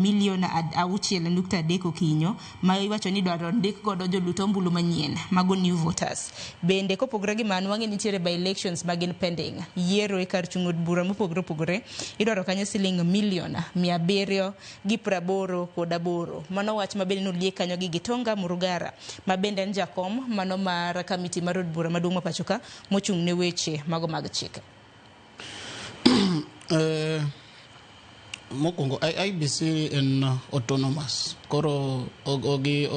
Milion 6.3 okinyo ma iwacho ni idwaro ndik godo jolut ombulu manyien, mago new voters. Bende kopogore gi mano, wang'e nitiere by elections ma gin pending. Yiero e kar chung' od bura mopogore opogore idwaro kanyo siling milion 788. Mano wach ma bende noliek kanyo gi Gitonga Murugara ma bende en jakom mano mar kamiti mar od bura maduong' ma pacho ka mochung' ne weche mago mag chike. Mokwongo IEBC en autonomous. Koro ogi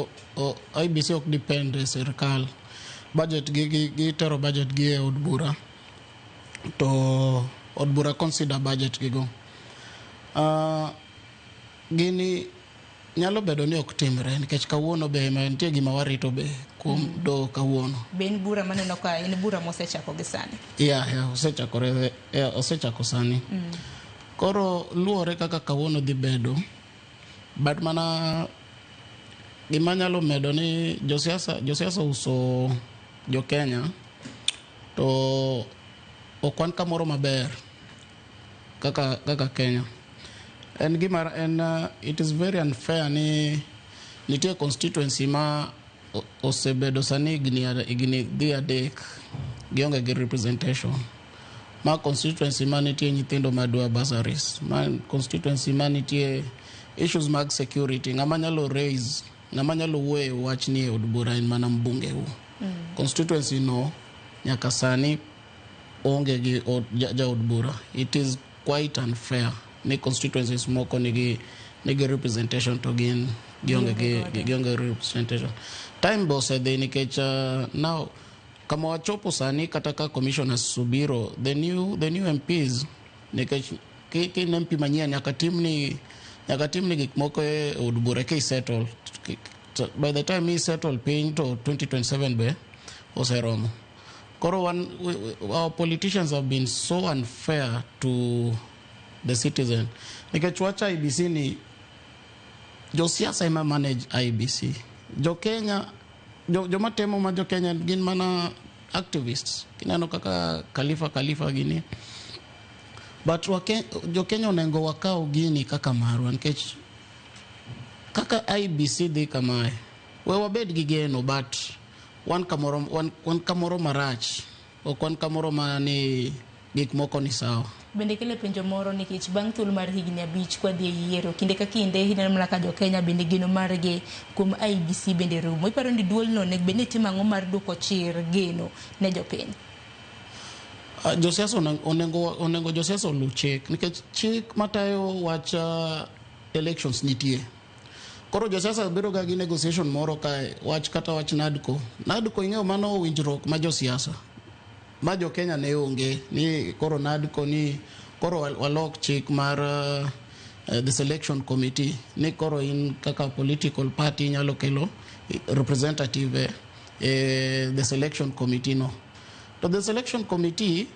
IEBC ok depend e sirkal. Budget gi gitero budget gi e od bura to od bura consider budget gigo. Gini nyalo bedo ni ok timre nikech kawuono be nitie gima warito be kuom doho kawuono. Be en bura maneno ka en bura mosechako gi sani? Yeah, osechakore, yeah, osechako sani. Koro luwore kaka kawuono dhi bedo. But mana gima nyalo medo ni josiasa uso jo Kenya to ok wan kamoro maber kaka Kenya. En gima en it is very unfair ni nitie constituency ma osebedo sani higni dhi 3 gionge gi representation. Ma constituency ma nitie nyithindo madwa bursaries, ma constituency ma nitie issues mag security, ng'ama nyalo raise, ng'ama nyalo wuoyo e wachni e od bura en mana mbunge u. Constituency no nyaka sani onge gi jaod bura. It is quite unfair ni constituencies moko nigi representation to gin gionge representation. Time be osedhi nikech now kama wachopo sani kata ka commissioners obiro, the new MPs, nikech kin MP manyien nyaka timni gik moko e od bura ka isettle. By the time i settle piny to 2027 be oseromo. Koro our politicians have been so unfair to the citizen nikech wach IEBC ni josiasa ema manage IEBC. Jo Kenya joma temo ma jo Kenya gin mana activists. Kineno kaka Khalifa gini. But jo Kenya onego wakaw gini kaka marwa nikech kaka IEBC dhi kamae, we wabed gi geno, but wan kamoro marach, ok wan kamoro ma ni gik moko ni sawa. Bende kele penjo moro nikech bang' thuolo mar higni 5 kwadhi e yiero, kinde ka kinde ineno mana ka jo-Kenya bende geno margi kuom IEBC bende rumo. Iparo ni duolno onego bed ni timo ang'o mar duoko chir geno ne jopiny? Josiasa onego josiasa oluw chik nikech chik matayo wach elections nitie. Koro josiasa bedo ga gi negotiation moro kae wach kata wach NADCO. NADCO ing'eyo mano winjruok ma josiasa ma jo Kenya ne onge ni koro NADCO ni koro walok chik mar the selection committee ni koro in kaka political party inyalo kelo representative e the selection committee no. To the selection committee